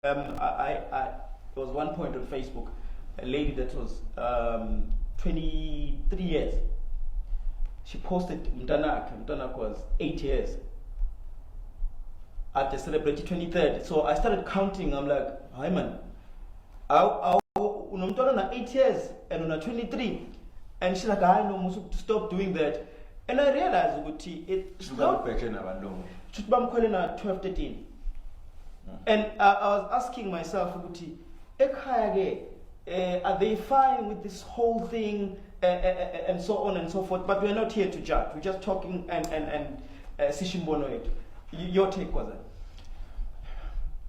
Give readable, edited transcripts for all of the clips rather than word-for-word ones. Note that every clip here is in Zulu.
There was one point on Facebook, a lady that was 23 years. She posted mntanakhe, mntanakhe was 8 years. At the celebrated 23rd. So I started counting. I'm like, hi man, unomntwana na 8 years and una 23. And she's like, I know, musu stop doing that. And I realized ukuthi it's not Ubheke nabalungu. Shuthi bamkhwele na 12 13. And I was asking myself ukuthi ekhaya ke are they fine with this whole thing and so on and so forth? But we are not here to judge. We're just talking and sisho imbono yethu. Your take was that?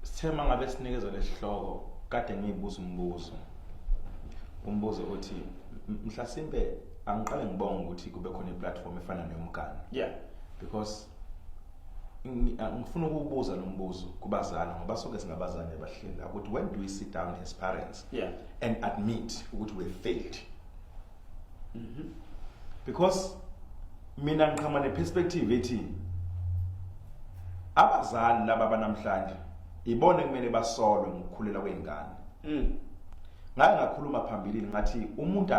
Sithe mangabe sinikezwe lesihloko, kade ngiyibuza umbuzo uthi mhlasimpe angiqale ngibonga ukuthi kube khona iplatform efana neyomgane because ngifuna ukubuza lo mbuzo kubazali, ngoba sonke singabazali abahleli la, ukuthi when do we sit down as parents and admit ukuthi we failed? Because mina ngiqhama neperspective ethi abazali laba banamhlanje ibone kumele basolwe ngokukhulela kwezingane. Ngake ngakhuluma phambilini ngathi umuntu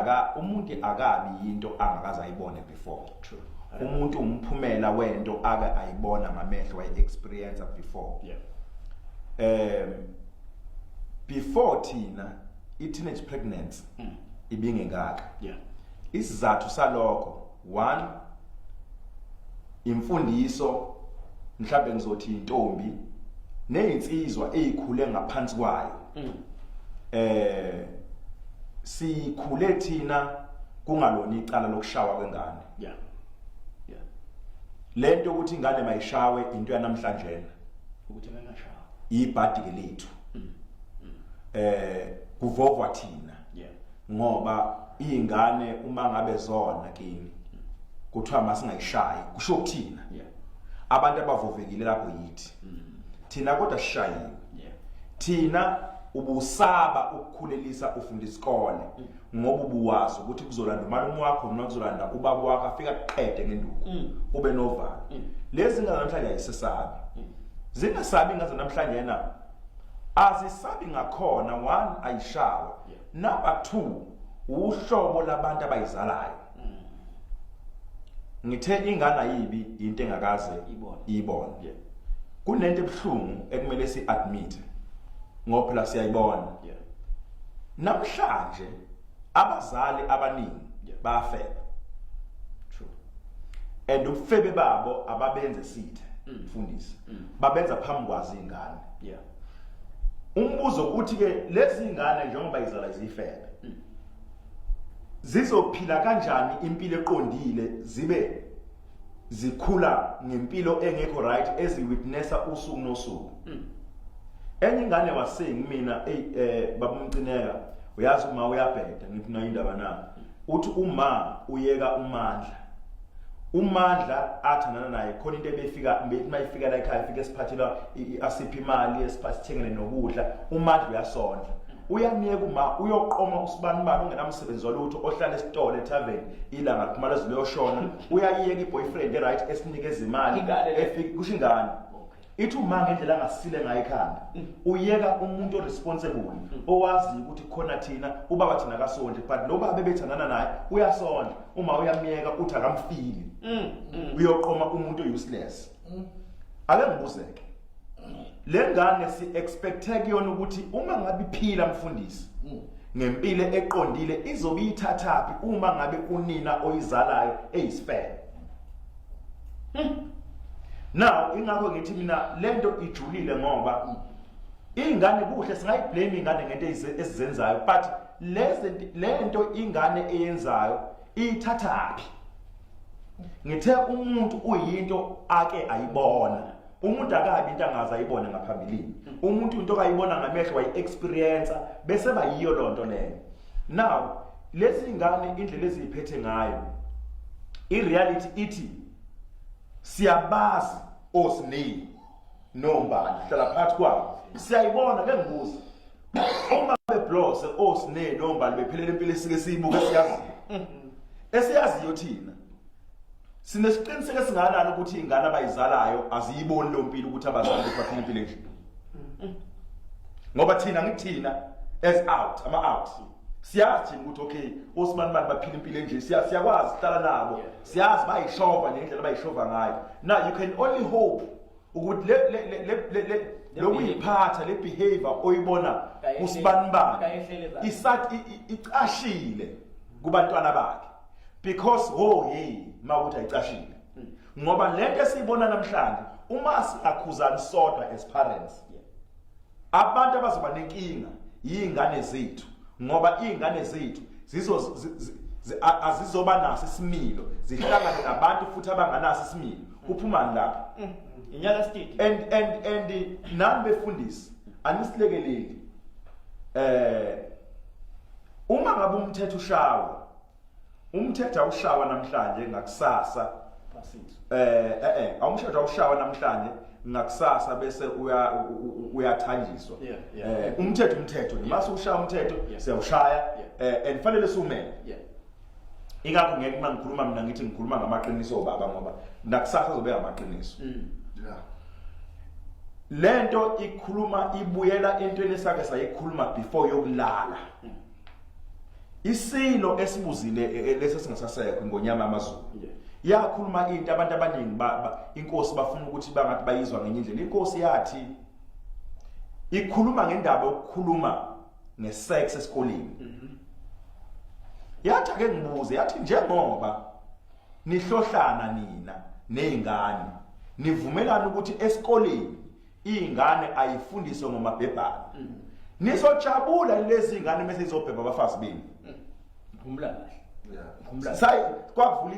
akabi into angakaze ayibone before. True. Umuntu umphumela wento ake ayibona ngamehlo, wayi-experience before. Before thina, i-teenage pregnancy ibingekaka. Isizathu salokho, one, imfundiso, mhlawumbe ngizothi intombi nezinsizwa ezikhule ngaphansi kwayo. Sikhule thina kungalona icala lokushawa kwengane. Lento ukuthi ingane mayishawe into yanamhlanje. Ukuthi bengashawa. Ibhadi ke lethu. Kuvovwa thina. Ngoba izingane uma ngabe zona kini kuthiwa masingayishayi, kusho ukuthina abantu abavovekile lapho yithi thina, kodwa sishayiwe. Thina ubusaba ukukhulelisa ufunda isikole ngoba ubuwazi ukuthi kuzolanda umalume wakho noma kuzolanda ubaba wakho, afika aqede ngenduku, ube novalo. Lezi ngane namhlanje ayisesabi, zingasabi ngazo namhlanje na azisabi ngakhona. One, ayishawa. Number 2, uhlobo labantu abayizalayo. Ngithe ingane ayibi into engakaze ibone. Ibone. Kunento ebuhlungu ekumele si admit ngoba phela siyayibona. Namhlanje abazali abaningi bayafeba. True. And ubufebe babo ababenze sithe mfundisi, babenza phambi kwazi ingane. Umbuzo uthi ke, lezi ingane njengoba izala izifebe, zizophila kanjani impilo eqondile zibe zikhula ngempilo engekho right eziwitnessa usuku nosuku? Enye ingane wasing mina, "Hey, baba uMcineka, uyazi uma uyabheda." Ngithi, "Nayo indaba na?" Uthi uma uyeka uMandla, uMandla athandana naye khona, into ebefika bethi mayifika la ekhaya, ifike esiphathela asiphe imali, esithengele nokudla. UMandla uyasondla, uyamyeka uma uyoqoma usibani bani ongenamsebenzi walutho, ohlala esitolo etavern, ilanga liphuma leze liyoshona. Uyayiyeka i-boyfriend e-right esinikeza imali. Ingane le. Efika kusho ingane ithi uma ngendlela angasile ngayo ekhanda, uyeka umuntu oresponsible owaziyo ukuthi khona thina ubaba thina akasondli, but lo baba ebethandana naye uyasondla. Uma uyamyeka, uthi akamfili, uyoqoma umuntu useless. Ake ngibuzeke, le ngane si expecte kuyona ukuthi uma ngabe iphila, mfundisi, ngempilo eqondile, izobe ithathaphi uma ngabe unina oyizalayo eyisifebe? Now ingakho ngithi mina lento ijulile, ngoba ingane kuhle singayiblame ingane ngento esizenzayo, but lezi lento ingane eyenzayo iyithathaphi? Ngithe umuntu uyinto ake ayibona. Umuntu akabi into angaze ayibone ngaphambilini. Umuntu into kayibona ngamehlo, wayi-experience, bese bayiyo lonto leyo. Now lezi ingane, indlela eziyiphethe ngayo, i-reality ithi siyabazi osinini nombali hlala phakathi kwabo, siyayibona. Ke ngibuza, uma beblose osine nombali bephelela impilo esike siyibuke, siyaziyo, esiyaziyo thina, sinesiqiniseko esinganani ukuthi ingane abayizalayo aziyiboni lo mpilo, ukuthi abazali bethu baphila impilo enje? Ngoba thina, ngithina as out, ama out, siyazi thina ukuthi okay, osibani bani baphila impilo enje, siyakwazi sihlala nabo, siyazi bayishova ngendlela abayishova ngayo. Now you can only hope ukuthi le lokuyiphatha, le behavior oyibona usibani bani Kayehlele ezansi. Isathi icashile kubantwana bakhe, because oh hey, mawukuthi ayicashile, ngoba lento esiyibona namhlanje, uma singakhuzani sodwa as parents, abantu abazoba nenkinga yingane zethu, ngoba izingane zethu zizo azizoba naso isimilo, zihlangane nabantu futhi abanganaso isimilo. Kuphumani lapha? Inyala state. And nani befundisi, anisilekeleli. Uma ngabe umthetho ushawa, umthetho awushawa namhlanje ngakusasa Pasiswa. Awumthetho awushawa namhlanje ngakusasa bese uya uyathanjiswa. Umthetho noma ushaya umthetho, siyawushaya, and fanele siwumele. Ingakho ngeke uma ngikhuluma mina ngithi ngikhuluma ngamaqiniso baba, ngoba nakusasa azobe amaqiniso. Lento ikhuluma ibuyela entweni esake sayikhuluma before, yokulala. Isilo esibuzile, lesi singasasekho, ingonyama amaZulu, yakhuluma into abantu abaningi inkosi bafuna ukuthi bangathi bayizwa ngenye indlela. Inkosi yathi ikhuluma ngendaba yokukhuluma ngesex esikoleni, yathi ake ngibuze, yathi njengoba nihlohlana nina nezingane, nivumelana ukuthi esikoleni izingane ayifundiswe ngomabhebhana, nizojabula lezi ingane mase izobhebha abafazi benu? Phumula kahle. Phumula. Sayi kwavula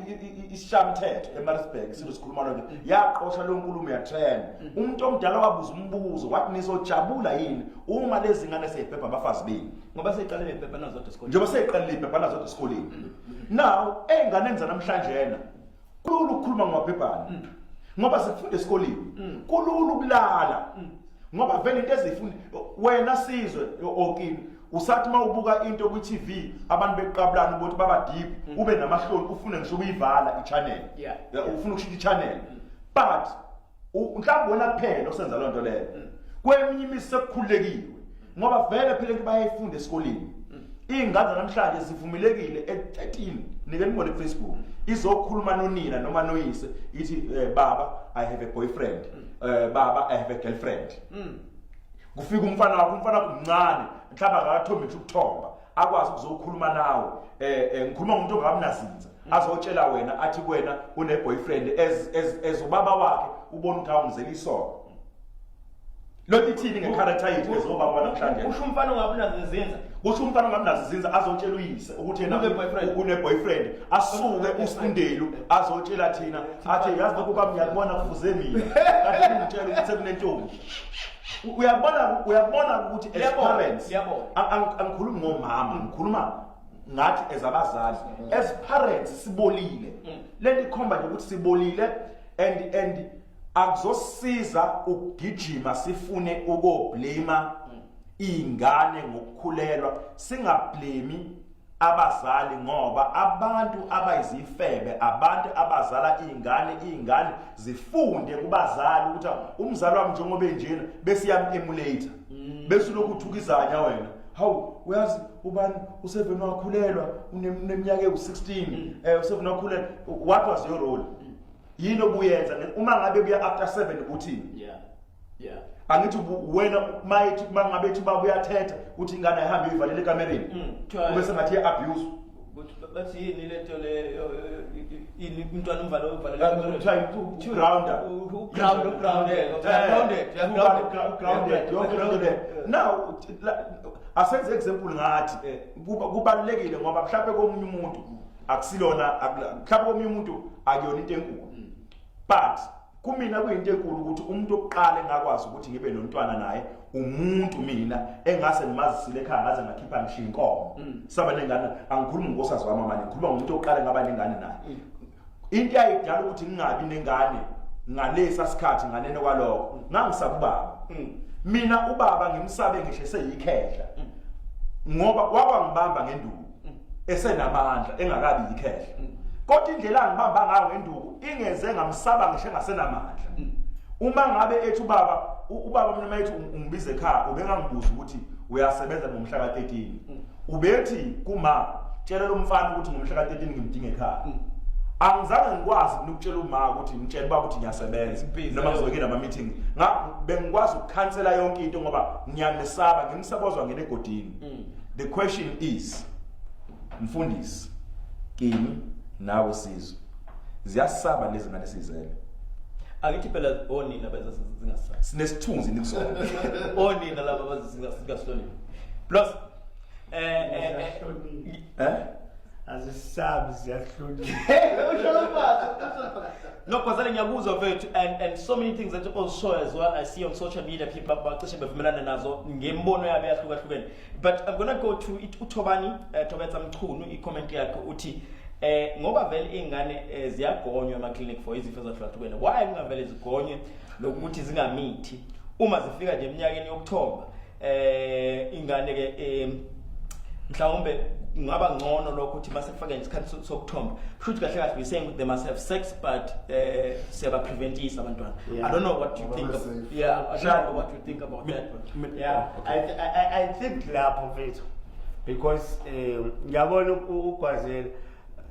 isishamthetho eMaritzburg, silo sikhuluma lo nto, yaqosha lo nkulumo, yatrend. Umuntu omdala wabuza umbuzo, wathi nizojabula yini uma lezi ngane seyibhebha abafazi benu? Ngoba seyiqalile ibhebha nazo esikoleni. Njengoba seyiqalile ibhebha nazo esikoleni. Now ey'nganeni zanamhlanje na kulula ukukhuluma ngomabhebhana ngoba sikufunda esikoleni. Kulula ukulala ngoba vele into ezifunda wena sizwe okini, usathi uma ubuka into kwi-TV, abantu beqabulana ukuthi baba deep, ube namahloni, ufune ngisho ukuyivala i-channel. Ufuna ukushintsha i-channel, but mhlawumbe wena kuphela osenza loo nto leyo. Kweminye imizi sekukhululekiwe ngoba vele phela into bayayifunda esikoleni. Iy'ngane namhlanje zivumelekile e-13, nike nibone ku-Facebook, izokhuluma nonina noma noyise, ithi, "Baba, I have a boyfriend. Baba, I have a girlfriend." Kufika umfana wakho, umfana wakho mncane, mhlawumbe akakathombi ngisho ukuthomba, akwazi ukuzokhuluma nawe. Ngikhuluma ngomuntu ongakabunazinza, azotshela wena, athi kuwena une boyfriend, as ubaba wakhe ubona ukuthi awumzela isono. Lo ithini ngecharacter yethu ezobaba namhlanje? Usho umfana ongabunazo izinza. Kusho umfana ongabunazo izinza azotshela uyise ukuthi yena Une-boyfriend. une-boyfriend, asuke usindelu azotshela thina, athi, "Yazi lokhu kwami ngiyakubona kufuze mina, kanti ngitshela ukuthi sekunentombi." Uyabona ukuthi as Ngiyabona, parents, ngiyabona. Angikhulumi ngomama, ngikhuluma ngathi as abazali, as parents sibolile. Lento ikhomba nje ukuthi sibolile, and akuzosiza ukugijima sifune ukoblame ingane ngokukhulelwa, singablame abazali, ngoba abantu abayizifebe, abantu abazala izingane, izingane zifunde kubazali ukuthi umzali wami njengoba enjena, bese yam-emulate, bese ulokhu uthukizanya wena, "Hawu, uyazi ubani u7 wakhulelwa, uneminyaka ewu16, u7 wakhulelwa." What was your role? Yini obuyenza uma ngabe kuya after 7 uthini? Angithi wena mayithi mangabe ethi ubaba uyathetha, uthi ingane ayihambe ivalele ekamereni, kube sengathi iya-abuse. Ukuthi bathi yini lento le, yini, umntwana umvalo uvalele? Kuthiwa u-grounder. Uground, ugrounded, grounded. Grounded yonke lento le. Now asenze example ngathi, kubalulekile ngoba mhlawumbe komunye umuntu akusilona, mhlawumbe komunye umuntu akuyona into enkulu, but kumina kuyinto enkulu ukuthi umuntu oqala engakwazi ukuthi ngibe nontwana naye, umuntu mina engase ngimazisile ekhaya, ngaze ngakhipha ngisho inkomo, saba nengane. Angikhulumi ngonkosikazi wami manje, ngikhuluma ngomuntu oqala ngaba nengane naye. Into eyayidala ukuthi ngingabi nengane ngalesa sikhathi, nganene kwalokho, ngangisaba ubaba. Mina ubaba ngimsabe ngisho eseyikhehla, ngoba wakwangibamba ngenduku esenamandla, engakabi yikhehla, kodwa indlela angibamba ngayo ngenduku ingenze ngamsaba ngisho engasenamandla. Uma ngabe ethi ubaba, ubaba mina mayethi ungibiza ekhaya, ubengangibuza ukuthi uyasebenza ngomhla ka-13. Ubethi kuma, tshela lo mfana ukuthi ngomhla ka-13 ngimdinga ekhaya. Angizange ngikwazi mina ukutshela uma ukuthi ngitshela ubaba ukuthi ngiyasebenza noma ngizoke nama-meeting. Bengikwazi ukukhansela yonke into ngoba ngiyamesaba, ngimsabozwa ngene egodini. The question is, mfundisi, kimi nawe sizwe, ziyasaba lezi ngane sizele? Akithi phela onina benza zingasabi. Sinesithunzi nikusona. Onina laba bazingahloniphi. Plus eh Azisabi, ziyahlonipha. No, Gwazela, ngiyakuzwa mfethu, and so many things that also as well I see on social media, people bacishe bevumelana nazo ngembono yabo eyahlukahlukene. But I'm gonna go to it, uThobani Thobetsa Mchunu, i-comment yakhe uthi ngoba vele iy'ngane ziyagonywa ema-clinic for izifo ezahlukahlukene, why kungavele zigonywe lokuthi zingamithi uma zifika nje eminyakeni yokuthomba ingane ke mhlawumbe kungaba ngcono lokho ukuthi mase kufake nje isikhathi sokuthomba. Kusho ukuthi kahle kahle we saying they must have sex, but siyaba preventisa abantwana. I don't know what you think of, yeah, I don't know what you think about that, but Yeah, I think lapho mfethu, because ngiyabona uGwazela,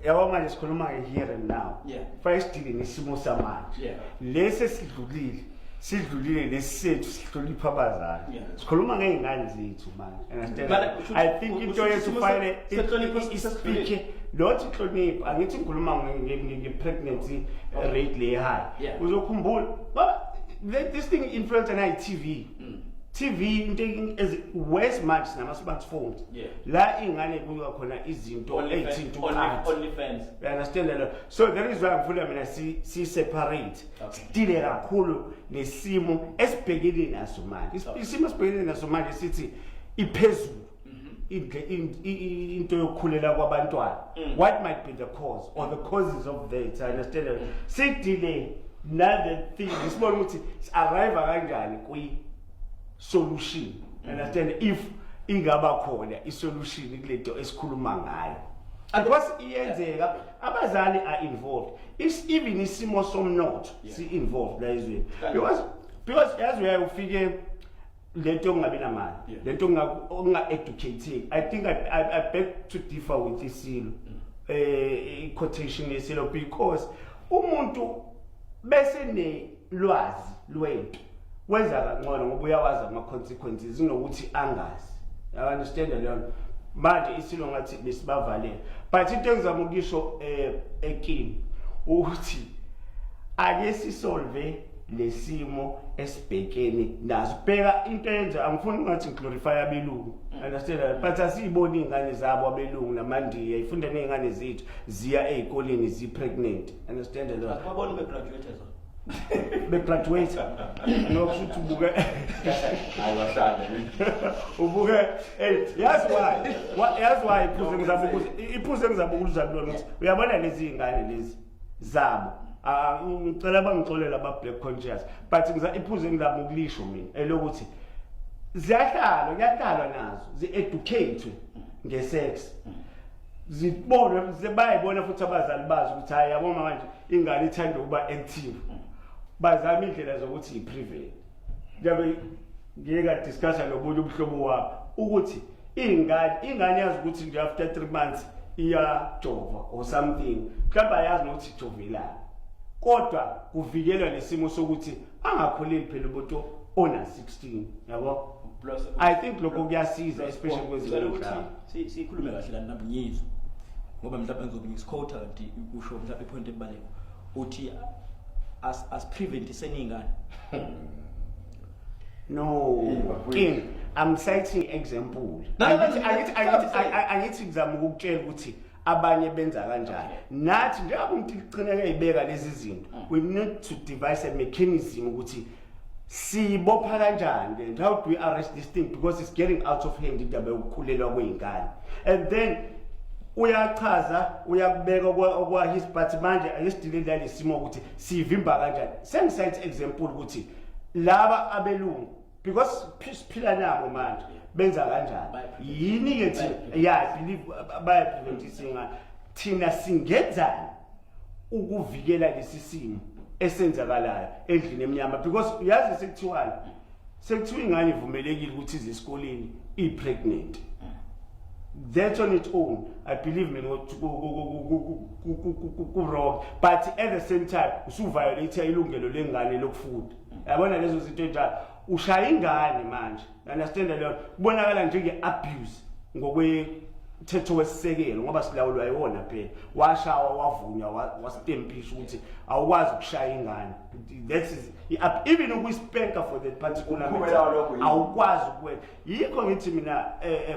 yabo, manje sikhuluma nge-here and now. Fanele sidile nesimo samanje. Lesi esidlulile sidlulile, lesi sethu sihlonipha abazali. Sikhuluma ngey'ngane zethu manje, understand? But I think into usho yethu isimo fanele sehlonipho ispeak, not inhlonipho. Angithi ngikhuluma nge-pregnancy rate le high. Uzokhumbula ngoba this thing influence nayi TV. TV into worse manje sinama-smartphones la iy'ngane kuyiwa khona izinto ey'thinta ucansi. OnlyFans. You understand lelo? So that is why ngifuna mina si separate. Sidile kakhulu nesimo esibhekene naso manje. Isimo esibhekene naso manje sithi iphezulu into yokukhulela kwabantwana. What might be the cause or the causes of that? I understand that. Sidile na the thing, sibone ukuthi arrive kanjani kwi solution. Understand, if ingaba khona isolution kulento esikhuluma ngayo, because iyenzeka abazali are involved. Is even isimo somnotho si involved la ezweni, because yazi uyaye ufike lento yokungabi namali, lento onga educating. I think I beg to differ with isilo, i-quotation yesilo, because umuntu bese nelwazi lwento wenza kangcono ngoba uyawazi ama-consequences kunokuthi angazi. You understand leyo nto? Manje isilo ngathi besibavalele, but into engizama ukusho ekini ukuthi ake sisolve lesimo esibhekene naso. Bheka into eyenza, angifuni ungathi ngiglorify abelungu, understand that? But asiyiboni iy'ngane zabo abelungu namandiya ifunda ney'ngane zethu ziya ey'koleni zi-pregnant, understand leyo? Asibaboni begraduate zona. Begraduate no, kusho ukuthi ubuke Hayi, bahlale. Ubuke, hey, yazi why? Yazi why iphuze ngizama ukuze iphuze ngizama ukuza kulona ukuthi uyabona lezi ingane lezi zabo. Ah, ngicela bangixolela aba black conscious, but ngiza iphuze ngizama ukulisho mina elokuthi ziyahlala, kuyahlalwa nazo, zi-educate nge-sex, zibonwe, bayayibona futhi abazali bazo ukuthi hayi, yabo, manje ingane ithanda ukuba active, bazama indlela zokuthi i-prevent. Njengoba ngike ngadiscussa nobunye ubuhlobo wabo ukuthi ingane yazi ukuthi nje after 3 months iyajova or something, mhlawumbe ayazi nokuthi ijovelani, kodwa kuvikelwa lesimo sokuthi angakhuleli phela umuntu ona 16, yabo. Plus I think lokho kuyasiza, especially kwezinye Ngicela ukuthi inhlaka. Sikhulume kahle lana nami ngiyizwe. Ngoba mhlawumbe ngizobe ngisiquote kanti usho mhlawumbe ipoint ebaleka. Uthi as preventiseni ingane. No, King, I'm citing example. No, Angithi ngizama ukukutshela ukuthi abanye benza kanjani. Nathi njengoba umuntu igcineke eyibeka lezi zinto, we need to devise a mechanism ukuthi sibopha kanjani lento. How do we arrest this thing, because it's getting out of hand, indaba yokukhulelwa kwey'ngane. And then uyachaza, uyakubeka okwa his, but manje ake sidile nalesimo ukuthi sivimba kanjani. Sengisayithi example ukuthi laba abelungu, because siphila nabo manje, benza kanjani, yini ke thina? Yeah, I believe bayapreventisa ingane. Thina singenzani ukuvikela lesi simo? Esenzakalayo endlini emnyama, because uyazi sekuthiwani, sekuthiwa ingane ivumelekile ukuthi ize esikoleni i-pregnant. That on its own, I believe mina ukuthi ku-wrong, but at the same time usuviolate ilungelo lengane lokufunda, yabona, lezo zinto enjalo. Ushaya ingane manje, understand? Leyo kubonakala njenge-abuse ngokwethetho wesisekelo, ngoba silawulwa yiwona phela. Washawa, wavunywa, wastempisha ukuthi awukwazi ukushaya ingane. That is even ukuyispanka for that particular Umphumela walokho yini? Awukwazi ukwenza. Yikho ngithi mina,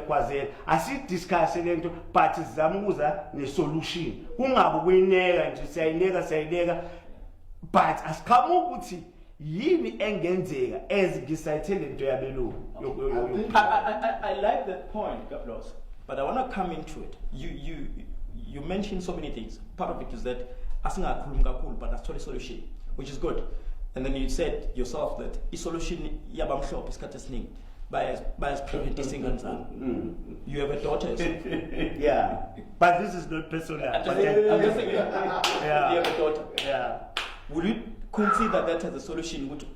Kwazela, asidiscuss lento, but sizama ukuza nesolution, kungabe kuyineka nje, siyayineka, siyayineka, but asiqhamuki ukuthi yini engenzeka as ngisayithe lento yabelungu. I like that point, Gablos, but I want to come into it. You mentioned so many things. Part of it is that asingakhulumi kakhulu, but asithole solution, which is good. And then you said yourself that i-solution yabamhlophe isikhathi esiningi bayasipreventisa ingane zabo. You have a daughter yourself. Yeah, but this is not personal. I'm just saying, you have a daughter. Yeah. Would you consider that as a solution, ukuthi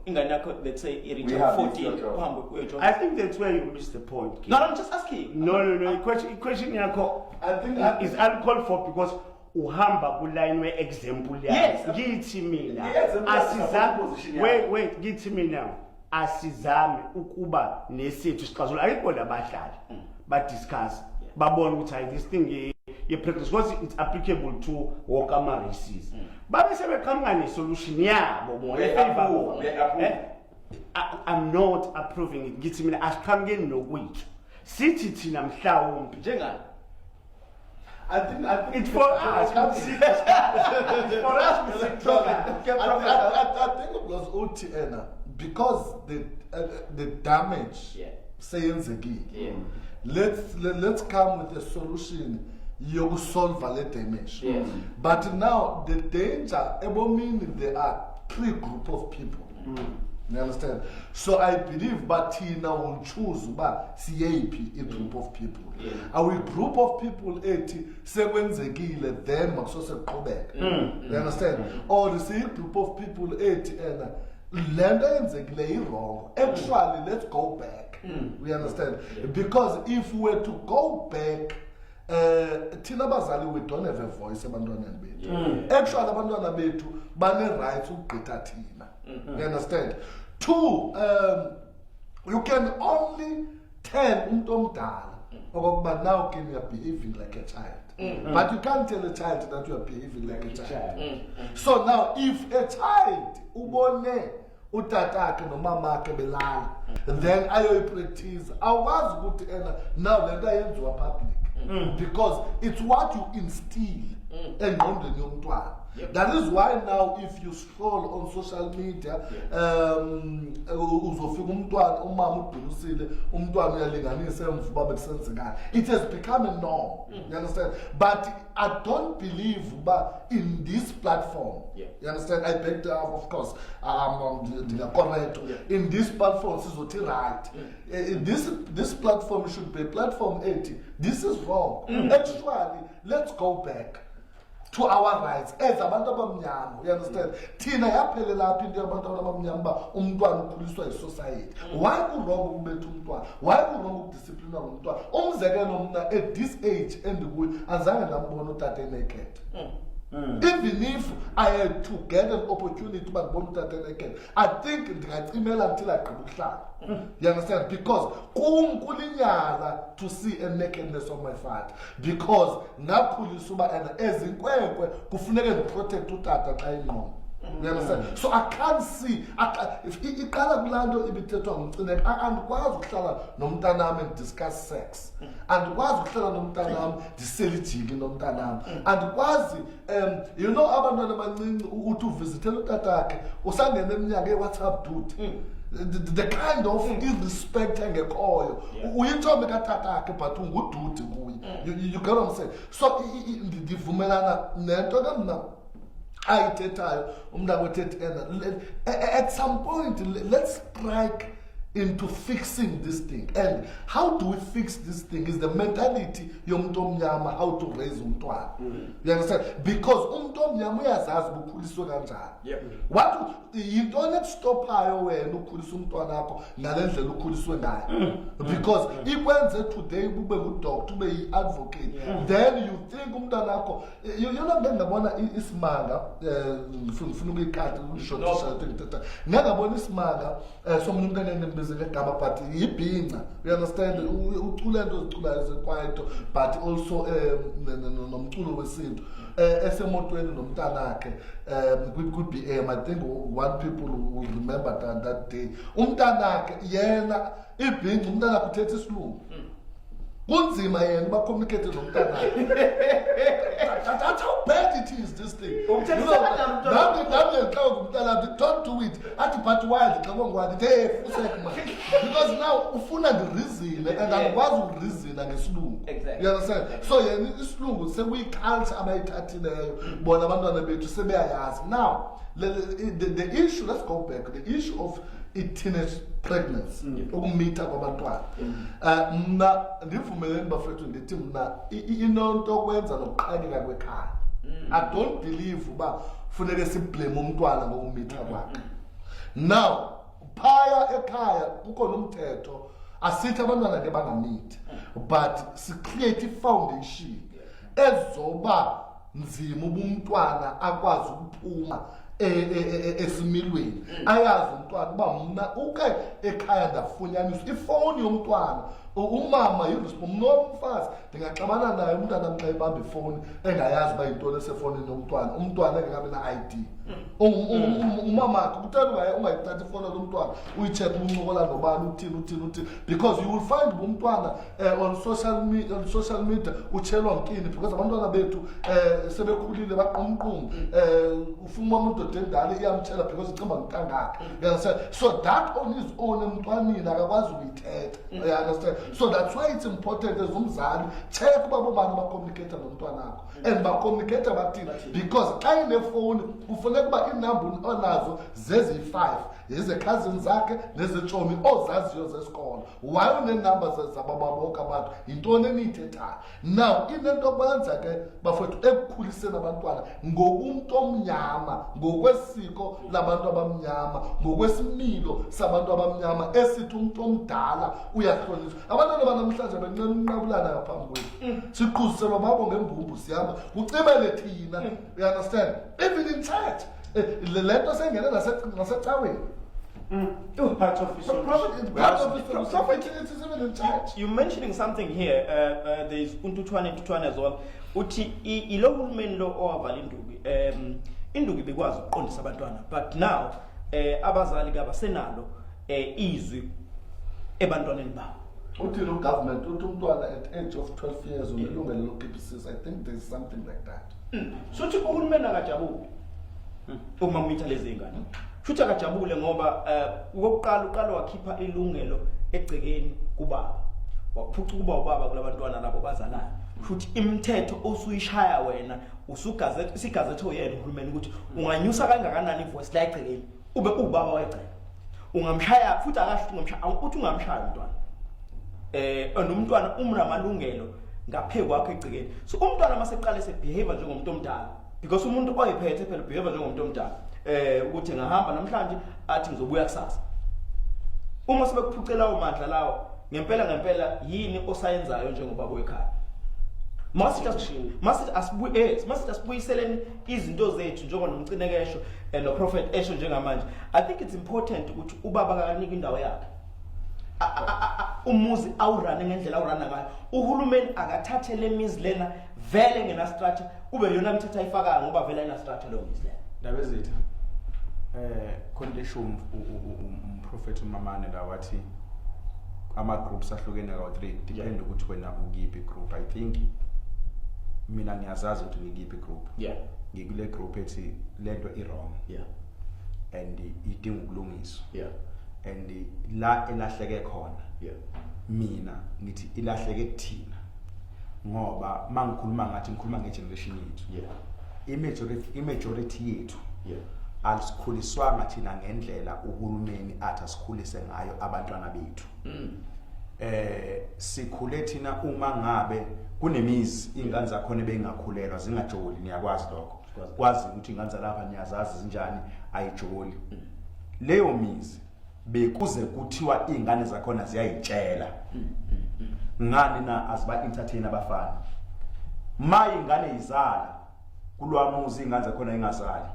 ingane yakho, let's say, We i-reach have 14, this daughter. uhambe uyojoga? I think that's where you missed the point, Kim. No, I'm just asking. No, question yakho I is uncalled for because uhamba kuline we-example yakho. Yes. Ngithi mina I-example asizame position yakho. Wait, wait, ngithi mina asizame ukuba nesethu isixazululo. Ayikho labahlali badiscuss, babone ukuthi hayi, this thing ye-pregnancy, because it's applicable to wonke ama-races, babe sebeqhamuka ne-solution yabo bona Uyayi-approve, efavor bona. uyayi-approve. Eh? I'm not approving it. Ngithi mina asiqhamukeni nokwethu, sithi thina mhlawumbe Njengani? I think It's for us. It's for us to sit together. I think it was uthi ena because the damage seyenzekile. Let's come with a solution yokusolve le damage. But now the danger ebomini, there are three group of people. You understand? So I believe, but thina will choose uba siyeyiphi i-group of people. Are we group of people ethi sekwenzekile, then makusose kuqhubeka? You understand? Or siyi-group of people ethi ena le nto eyenzekile i-wrong. Actually, let's go back. We understand? Because if we were to go back, thina abazali, we don't have a voice ebantwaneni bethu. Actually, abantwana bethu bane-rights ukugqitha thina. You understand? Two, you can only tell umuntu omdala okokuba now can you are behaving like a child, but you can't tell a child that you are behaving like a child. So now if a child ubone utatakhe nomamakhe belala, then ayoyipractice, awukwazi ukuthi ena now le nto ayenziwa public, because it's what you instill engqondweni yomntwana. That is why now if you scroll on social media, uzofika umntwana, umama udumisile umntwana, uyalinganisa emva uba bekusenzekani. It has become a norm, you understand? But I don't believe uba in this platform, you understand, I beg to, of course, ndingacorrect, in this platform sizothi right. This platform should be a platform ethi this is wrong. Actually, let's go back to our rights as abantu abamnyama, you understand? Thina yaphelela apha into yabantu abamnyama uba umntwana ukhuliswa yisociety. Why kuwrong ukubetha umntwana? Why kuwrong ukudisciplinwa ngumntwana? Umzekelo, mna at this age endikuyo azange ndambona utata naked. Even if I had to get an opportunity uba ndibone utata naked, I think ndingacimela until agqiba ukuhlala, you understand? Because kum kulinyala to see a nakedness of my father, because ndakhulisa uba and ezinkwenkwe kufuneke ndiprotect utata xa ingqondo, you understand? So I can't see if iqala kulaa nto ibithethwa nguMcineka. Andikwazi ukuhlala nomntanam and discuss sex. Andikwazi ukuhlala nomntanam ndisele ijiki nomntanam. Andikwazi, abantwana abancinci, uthi uvizithela utatakhe, usangena eminyaka, "Hey, what's up, dude?" The kind of irrespect engekhoyo. Uyintshomi katatakhe, but ungudude kuye. You get what I'm saying? So ndivumelana nento ke mna ayithethayo umntakwethu ena at some point let's strike. Into fixing this thing. And how do we fix this thing is the mentality yomuntu omnyama, how to raise umntwana. You understand? Because umuntu omnyama uyazazi ukukhuliswe kanjani. What yintoni ekustophayo wena ukukhulisa umntwana wakho ngale ndlela ukhuliswe ngayo? Because ikwenze today ube ngudoctor, ube yi-advocate, then you think umntwana wakho, you know, ngeke ngabona isimanga, ngifuna ukuyikhadi ukushotisha, ngeke ngabona isimanga somunye umuntu engeke ngegama, but yibhinca, you understand? Ucula into oziculayo zekwaito, but also nomculo wesintu, esemotweni nomntanakhe kwi-BM. I think one people will remember that day. Umntanakhe yena ibhinca, umntanakhe uthetha isilungu, kunzima yena uba communicate nomntanakhe. That's how bad it is, this thing. Umthethisa kanjani umntwana? Nami ngiyaqaba ngumntana, don't do it. Athi, "But why?" Ndixakwe ngwani? Ndithi, "Hey, fusek man," because now ufuna ndireasone and andikwazi ukureasona ngesilungu. You understand? So yena isilungu sekuyi-culture abayithathileyo bona abantwana bethu, sebeyayazi. Now the issue, let's go back, the issue of i-teenage pregnancy, ukumitha kwabantwana. Mna ndivumeleni bafethu, ndithi mna inonto okwenza nokuqhakeka kwekhaya. I don't believe uba funeke siblame umntwana ngokumitha kwakhe. Now phaya ekhaya kukhona umthetho, asithi abantwana ke bangamithi, but sicreate i-foundation ezoba nzima uba umntwana akwazi ukuphuma esimilweni. Ayazi umntwana uba mna uke ekhaya ndafunyaniswa ifowuni yomntwana. Umama mna omfazi ndingaxabana naye umntana xa ebamba ifowuni engayazi uba yintoni esefowunini yomntwana, umntwana engekabi na-ID. Umamakhe kutheni ungayithathi ifowuni lomntwana uyi-check uncokola nobani, uthini, uthini, uthini? Because you will find uba umntwana on social media utshelwa nkini, because abantwana bethu sebekhulile, baqumqum, ufuma umuntu endala iyamtshela because icimba ngintangakhe, you understand? So that on his own emntwaneni akakwazi ukuyithetha, you understand? So that's why it's important as umzali, check uba bobani bacommunicate nomntwana wakho and bacommunicate bathini, because xa inefowuni kufuneka uba iinamba onazo zeziyi-5, zeze-cousin zakhe nezetshomi ozaziyo zesikolo. Why uneenamba zabo bonke abantu? Yintoni eniyithethayo? Now inento kwenza ke bafowethu ekukhuliseni abantwana ngokumntu omnyama, ngokwesiko labantu abamnyama, ngokwesimilo sabantu abamnyama esithi umntu omdala uyahlonishwa. Abantwana banamhlanje benqena unqabulana ngaphambi kwethu, siqhuziselwa babo ngembumbu, sihamba kucimele thina, you understand? Even in church, le nto sengene nasecaweni. Part of his Prophet, part of his prophet, it is even in church. You're mentioning something here. There's untuthwane, ntuthwane as well. Uthi ilo hulumeni lo owavala induku. Induku ibikwazi ukuqondisa abantwana, but now abazali kabasenalo izwi ebantwaneni babo. Uthi lo government uthi umntwana at age of 12 years unelungelo lokukhipha isisu. I think there's something like that. Suthi uhulumeni akajabuli uma umitha lezi ngane. Futhi akajabule ngoba okokuqala uqala wakhipha ilungelo egcekeni kubaba. Waphuca ukuba ubaba kulabantwana labo bazalayo. Futhi imithetho osuyishaya wena usugazette, isigazette oyena uhulumeni ukuthi unganyusa kangakanani ivoice la egcekeni ube ubaba wegceke. Ungamshaya futhi akasho ukuthi ungamshaya, uthi ungamshaya umntwana. And umntwana umnamalungelo ngaphezu kwakho egcekeni. So umntwana maseqale sebehave njengomuntu omdala, because umuntu oyiphethe phela behave njengomuntu omdala. Ukuthi ngahamba namhlanje athi ngizobuya kusasa. Uma sebekuphucela amandla lawo, ngempela ngempela yini osayenzayo njengobaba wekhaya? Masithi asibuyiseleni izinto zethu njengoba nomcinekesho no prophet esho njengamanje. I think it's important ukuthi ubaba akanika indawo yakhe. Umuzi awurane ngendlela awurana ngayo. Uhulumeni akathathe le mizi lena vele ngena structure, kube yona imithetho ayifakayo ngoba vele ayina structure leyo mizi lena. Ndaba ezitha khona into esho umprofeti uMamane la, wathi ama groups ahlukene kawu 3, depend ukuthi wena ukiphi group. I think mina ngiyazazi ukuthi ngikiphi group. Ngikule group ethi lento i wrong and idinga ukulungiswa and la elahleke khona, mina ngithi ilahleke kuthina, ngoba mangikhuluma ngathi ngikhuluma ngegeneration yethu, i-majority yethu Asikhuliswanga thina ngendlela uhulumeni athi asikhulise ngayo abantwana bethu. Sikhule thina uma ngabe kunemizi ingane zakhona bengakhulelwa, zingajoli, niyakwazi lokho, kwazi ukuthi ingane zalapha niyazazi zinjani, ayijoli. Leyo mizi bekuze kuthiwa ingane zakhona ziyayitshela ngani na aziba entertain abafana. Ma ingane izala kulwamuzi, ingane zakhona ingazali,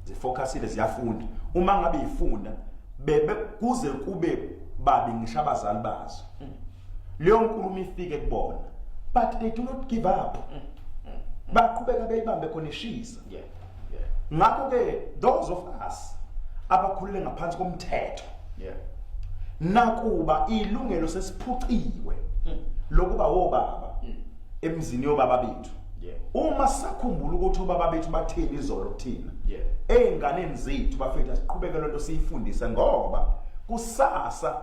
zifocusile, ziyafunda. Uma ngabe ifunda, bebe kuze kube babi ngisho abazali bazo, leyo nkulumo ifike kubona, but they do not give up, baqhubeka beyibambe khona ishisa. Ngakho ke those of us abakhulule ngaphansi komthetho, nakuba ilungelo sesiphuciwe lokuba wobaba emzini yobaba bethu, uma sakhumbula ukuthi obaba bethu batheni izolo kuthina ey'nganeni zethu, bafethu, asiqhubeke lento siyifundise, ngoba kusasa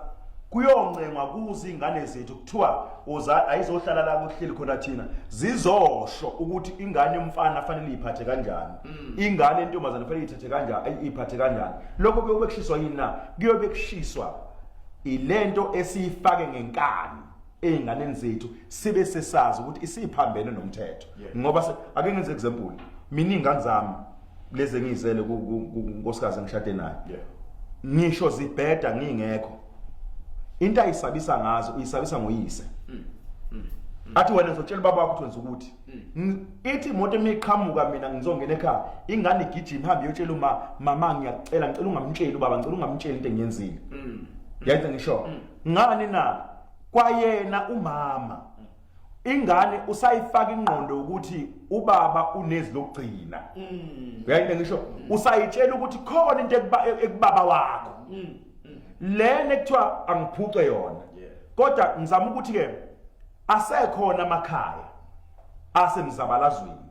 kuyoncengwa kuze ingane zethu kuthiwa uza ayizohlala la kuhleli khona thina, zizosho ukuthi ingane yomfana fanele iphathe kanjani, ingane yentombazane fanele ithathe kanjani, iphathe kanjani. Lokho kuyobe kushiswa yini na? Kuyobe kushiswa ilento esiyifake ngenkani ey'nganeni zethu, sibe sesazi ukuthi isiphambene nomthetho. Ngoba ake ngenze example, mina iy'ngane zami lezi engiyizele kunkosikazi engishade naye, ngisho zibheda ngingekho, into ayisabisa ngazo uyisabisa ngoyise, athi wena ngizotshela ubaba wakho ukuthi wenza ukuthi. Ithi imoto emiqhamuka, mina ngizongena ekhaya, ingane igijima ihambe iyotshela uma, "Mama, ngiyakucela, ngicela ungamtsheli ubaba, ngicela ungamtsheli into engiyenzile." Yayenza ngisho ngani na? Kwayena umama ingane usayifaka ingqondo ukuthi ubaba unezi lokugcina. Uyayinto ngisho, usayitshela ukuthi khona into ekubaba wakho lena ekuthiwa angiphuce yona. Kodwa ngizama ukuthi ke asekhona amakhaya asemzabalazweni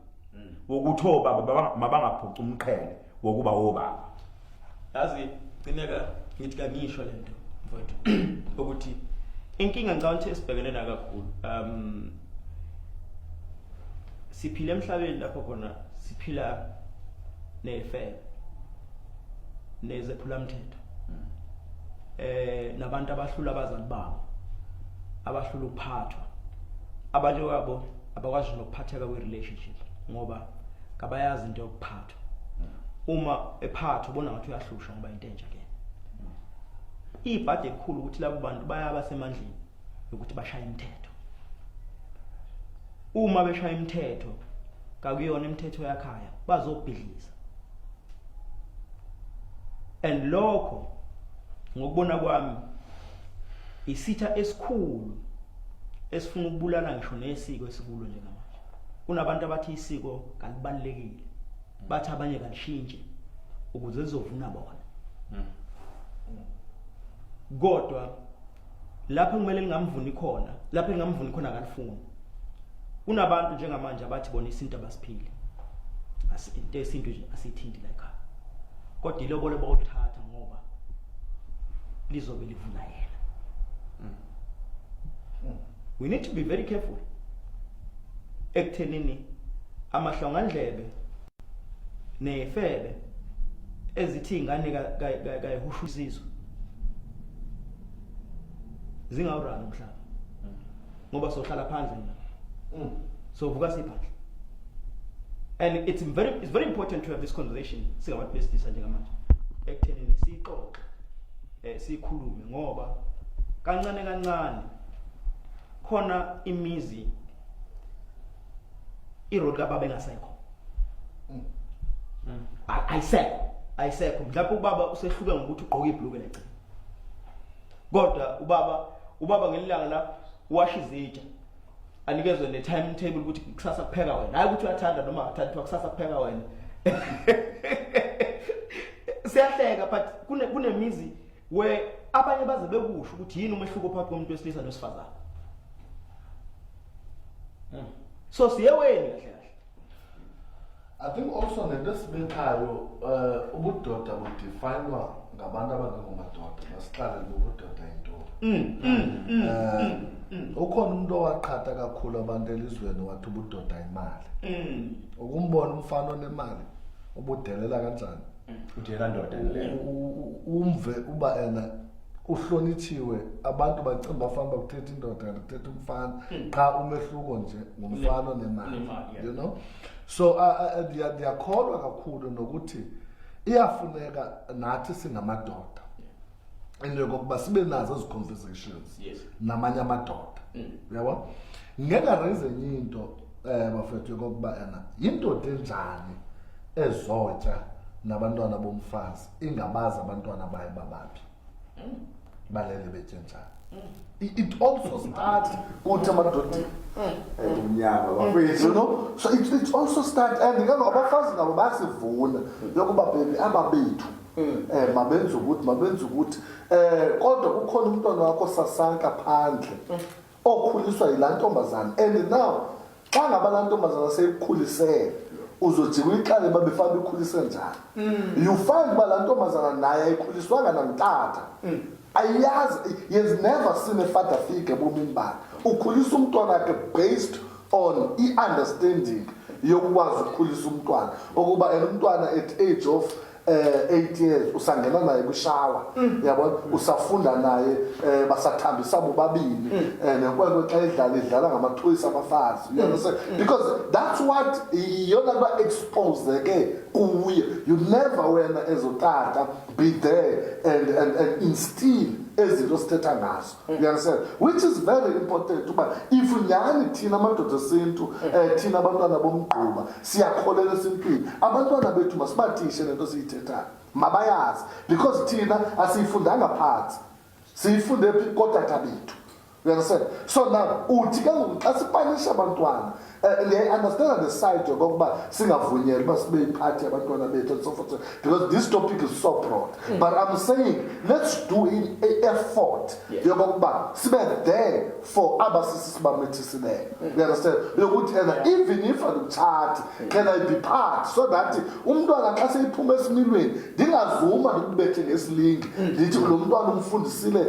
wokuthi obaba mabangaphuci umqhele wokuba obaba. Yazi gcineka, ngithi kangisho lento, mfowethu, ukuthi inkinga ngicabanga ukuthi esibhekene nayo kakhulu, siphila emhlabeni lapho khona siphila nefebe, nezephula mthetho, nabantu abahlula abazali babo, abahlula ukuphathwa. Abanye babo abakwazi nokuphatheka kwe-relationship ngoba kabayazi into yokuphathwa. Uma ephathwa ubona ngathi uyahlushwa ngoba into entsha ke. Ibhadi elikhulu ukuthi labo bantu bayaba semandleni yokuthi bashaye imithetho. Uma beshaya imithetho kakuyona imithetho yakhaya, bazobhidliza. And lokho ngokubona kwami isitha esikhulu esifuna ukubulala ngisho nesiko esikulo njengamanje. Kunabantu abathi isiko kalibalulekile, bathi abanye kalishintshe ukuze lizovuna bona, kodwa lapho kumele lingamvuni khona, lapho lingamvuni khona akalifuni. Kunabantu njengamanje abathi bona isintu abasiphili, into yesintu nje asiyithinti la ekhaya, kodwa ilobolo bawuthatha ngoba lizobe livuna yena. We need to be very careful ekuthenini amahlongandlebe nefebe ezithi ingane kayihusha isizwe zingawurani umhlaba, ngoba sohlala phandle mina, sovuka siphandle. And it's very important to have this conversation singabantu besilisa njengamanje, ekuthenini siyixoxe, sikhulume, ngoba kancane kancane khona imizi i-role kababa engasekho. Ayisekho, ayisekho. Mhlawumbe ubaba usehluke ngokuthi ugqoke ibhuluke legcina, kodwa ubaba ngelilanga la washa izitsha, anikezwe ne-time table ukuthi kusasa kupheka wena, hayi ukuthi uyathanda noma akathandi, kuthiwa kusasa kupheka wena. Siyahleka, but kunemizi where abanye baze bekusho ukuthi yini umehluko phakathi komuntu wesilisa nowesifazane. So siyeweni kahle kahle. I think also nento esibekayo, ubudoda budefinwa ngabantu abangengomadoda. Masiqale ngobudoda yintoni? Ukhona umuntu owaqhatha kakhulu abantu elizweni, wathi ubudoda imali. Ukumbona umfana onemali. Ubudelela kanjani? Udelela ndoda le. Umve uba ena uhlonitshiwe, abantu bacinga bafana bakuthetha indoda kanti kuthetha umfana, qha umehluko nje ngumfana onemali. Onemali, yeah. So ndiyakholwa kakhulu nokuthi iyafuneka nathi singamadoda into yokokuba sibe nazo ezi conversations namanye amadoda, uyabona. Ngeke raise enye into, bafethu, yokokuba ena yindoda enjani ezotya nabantwana bomfazi ingabazi abantwana bayo babaphi, balele betye njani. It also starts kuthi emadodeni. Umnyama bafethu. So it also start, and ke ngoku abafazi nabo bayasivuna yokuba baby ababethu mabenze ukuthi, mabenze ukuthi, kodwa kukhona umntwana wakho sasanka phandle okhuliswa yilaa ntombazana, and now xa ngaba laa ntombazana seyikukhulisele, uzojika uyixale uba befana ikhulise njani. You find uba laa ntombazana naye ayikhuliswanga namtata, ayiyazi, he has never seen a father figure ebomini bakhe. Ukhulisa umntwana wakhe based on i-understanding yokukwazi ukukhulisa umntwana, okuba and umntwana at age of 8 years usangena naye kwishawa, yabona, usafunda naye, basathambisa bobabini, nenkwenkwe xa idlala idlala ngamathoyisi abafazi, you understand, because that's what iyona nto exposeke kuye. You never wena as utata be there and instill ezinto sithetha ngazo, you understand, which is very important uba if nyhani thina amadoda esintu, thina abantwana bomgquba, siyakholelwa esintwini, abantwana bethu masibathishe lento siyithethayo, mabayazi, because thina asiyifundanga phansi, siyifunde phi? Kootata bethu, you understand. So now uthi ke ngoku xa sipanisha abantwana, ndiyayi-understanda the side yokokuba singavunyelwa uba sibe yiphathi yabantwana bethu and so forth, because this topic is so broad, but I'm saying let's do i-effort yokokuba sibe there for aba sisi sibamithisileyo, you understand, yokuthi and even if andimtshati, can I be part so that umntwana xa seyiphuma esimilweni ndingazuma ndikubethe ngesilingi, ndithi lo mntwana umfundisile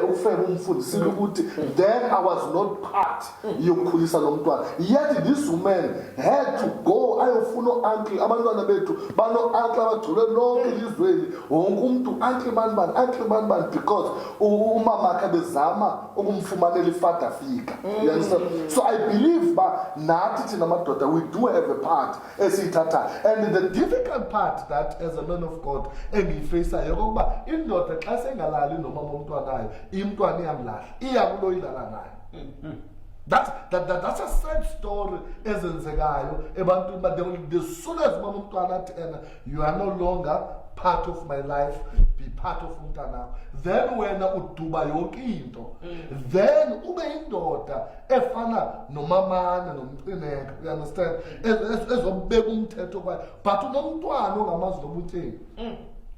ukufeba, umfundisile ukuthi then I was not part yokukhulisa lo mntwana. Yet this woman had to go ayofuna o-uncle. Abantwana bethu bano-uncle abagcwele lonke elizweni, wonke umntu uncle bani bani, uncle bani bani, because umamakhe bezama ukumfumanela i-father figure, you understand. So I believe uba nathi thina madoda we do have a part esiyithathayo, and the difficult part that as a man of God engiyifaceayo yokokuba indoda xa sengalali nomama womntwanayo, imntwana iyamlahla, iya kulo ilala nayo. That's a sad story ezenzekayo ebantwini, but the soon as umama umntwana athi ena you are no longer part of my life, be part of umntanakho, then wena uduba yonke into, then ube indoda efana nomamane nomcineka, you understand, ezobeka umthetho kwayo, but unomntwana ongamazi nobutheni.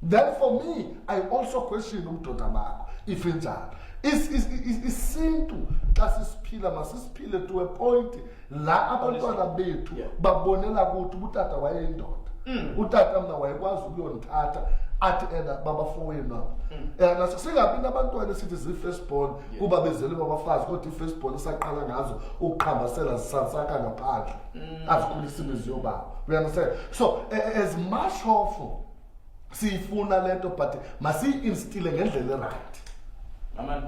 Then for me I also question ubudoda bakho if injalo. Isintu xa sisiphila masisiphile to a point la abantwana bethu babonela kuthi utata wayeyindoda, utata mna wayekwazi ukuyondithatha athi ena babafowenu aba. Naso singabi nabantwana esithi zii-firstborn kuba bezelwe babafazi, kodwa i-firstborn isaqala ngazo ukuqhambasela zisansaka ngaphandle, azikhulisa imizi yobaba, you understand. So as much of siyifuna lento, but masiyi-instile ngendlela e-right. Amen.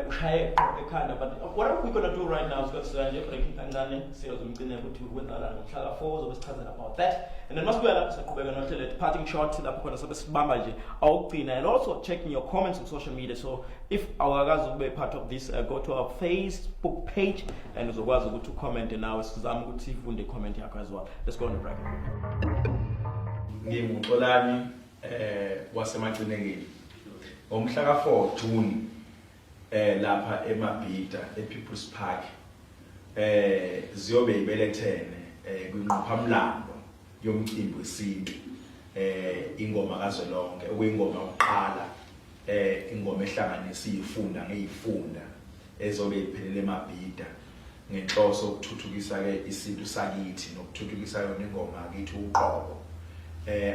Ushaye ekhanda, but what are we going to do right now is going to nje break kancane, siyozumgcine ukuthi kwenzakalani ngomhla ka-4, zobe sichazela about that, and then masibuya lapho siyaqhubeka nohlelo lethu Parting Shot, lapho khona sobe sibamba nje awukugcina, and also checking your comments on social media. So if awukakazi ukube part of this, go to our Facebook page and uzokwazi ukuthi ucommente nawe, sizame ukuthi sifunde i-comment yakho as well. Let's go on the break. NginguXolani wasemacinekeni. Ngomhla ka4 June lapha eMabhida ePeople's Park ziyobe ibelethene kwinqophamlando yomcimbi wesintu, ingoma kazwelonke, okuyingoma yokuqala, ingoma ehlanganisa izifunda ngezifunda, ezobe iphelele eMabhida ngenhloso yokuthuthukisa ke isintu sakithi nokuthuthukisa yona ingoma kithi uqobo.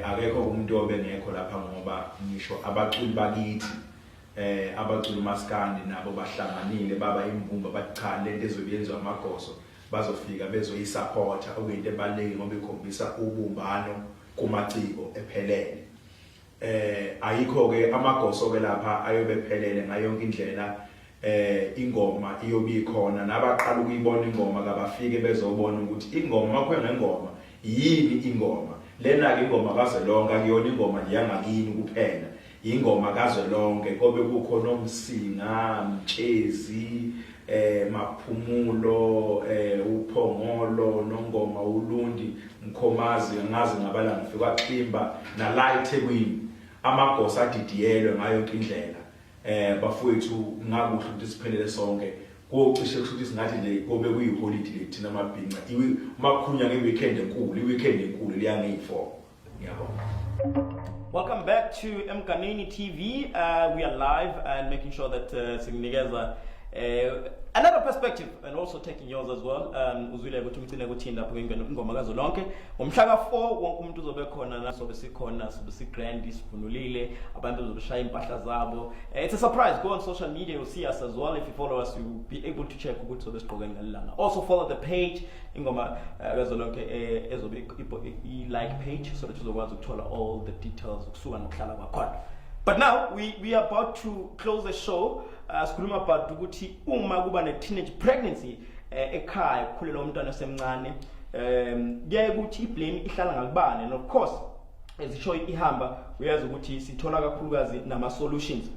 Akekho umuntu obengekho lapha ngoba ngisho abaculi bakithi, abaculi maskandi, nabo bahlanganile baba imbumba, bathi cha, lento ezobe yenziwa amagoso bazofika bezoyisupporta, okuyinto ebalulekile ngoba ikhombisa ubumbano. kumaciko ephelele. Ayikho ke amagoso ke lapha ayobe phelele ngayo yonke indlela. Ingoma iyobe ikhona, nabaqala ukuyibona ingoma kabafike bezobona ukuthi ingoma makho ngengoma yini. Ingoma lena ke ingoma kazwelonke, akuyona ingoma nje yangakini kuphela, ingoma kazwelonke. Kobe kukhona oMsinga, Mtshezi, Maphumulo, uPhongolo, Nongoma, uLundi, Mkhomazi, angazi ngabala ngifika Ximba nala eThekwini. Amagosa adidiyelwe ngayo yonke indlela. Bafowethu, ngakuhle ukuthi siphelele sonke. Kocishe kusho ukuthi singathi nje kobe kuyiholidi lethina amabhinca, makhulunywa nge-weekend enkulu, i-weekend enkulu liyangeyi-4. Ngiyabonga. Welcome back to Emganwini TV. We are live and making sure that sikunikeza another perspective and also taking yours as well. Uzwile ukuthi umcine kuthini lapho ingoma kazwelonke. Ngomhla ka4 wonke umuntu uzobe khona la, sobe sikhona, sobe si grand, sivunulile, abantu bazobe impahla zabo. It's a surprise. Go on social media, you'll see us as well. If you follow us, you'll be able to check ukuthi sobe sigqoke ngalilanga. Also follow the page ingoma kazwelonke, ezobe i-like page, so that uzokwazi ukuthola all the details ukusuka nokuhlala kwakhona. But now we are about to close the show. Sikhuluma about ukuthi uma kuba ne-teenage pregnancy ekhaya, kukhulelwa umntwana osemncane, kuyaye ukuthi i-blame ihlala ngakubani? And of course, as ishow ihamba, uyazi ukuthi sithola kakhulukazi nama-solutions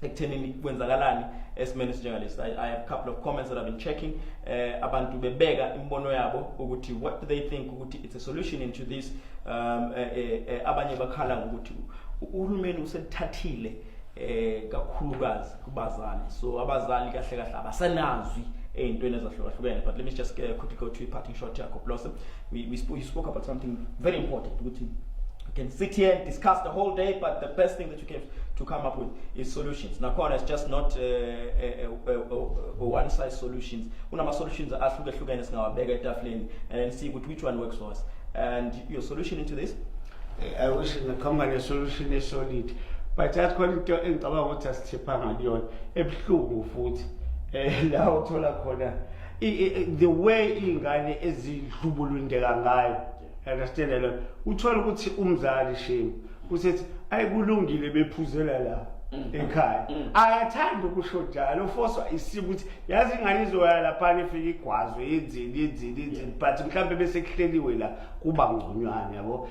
ekuthenini kwenzakalani esimeni esinjengalesi. I have a couple of comments that I've been checking, abantu bebeka imibono yabo ukuthi what do they think ukuthi it's a solution into this. Abanye bakhala ngokuthi uhulumeni uselithathile kakhulukazi kubazali, so abazali kahle kahle abasanazwi ey'ntweni ezahlukahlukene. But let me just quickly go to a parting shot yakho, Blossom. We spoke about something very important, ukuthi we can sit here and discuss the whole day, but the best thing that you can to come up with is solutions. Nakhona it's just not a one size solutions. Kunama solutions ahlukahlukene singawabeka etafuleni and then see which one works for us. And your solution into this? I wish ngaqhamuka ne-solution e-solid, but yathi khona into engicabanga ukuthi asithiphanga kuyona ebuhlungu futhi, la uthola khona the way iy'ngane ezidlubulundeka ngayo, understand lo, uthola ukuthi umzali, shame, usethi ayikulungile bephuzela la ekhaya, akathandi ukusho njalo, ufoswa isimo ukuthi yazi ingane izoya laphana, ifike igwazwe, yenzini, yenzini, yenzini, but mhlawumbe bese kuhleliwe la kuba ngconywana, yabo.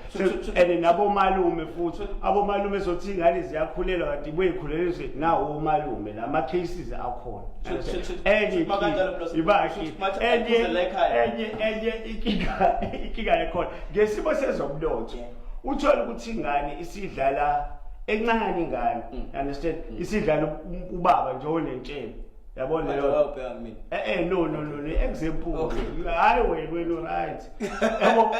And nabomalume futhi, abomalume sothi ingane ziyakhulelwa kanti buyikhuleliswe nawo omalume, lama cases akhona. Enye ibaki, enye inkinga ekhona ngesimo sezomnotho, uthola ukuthi ingane isidlala encane ingane, understand, isidlala ubaba nje onentshebe, yabona leyo. No, example, hayi wena right, yabo,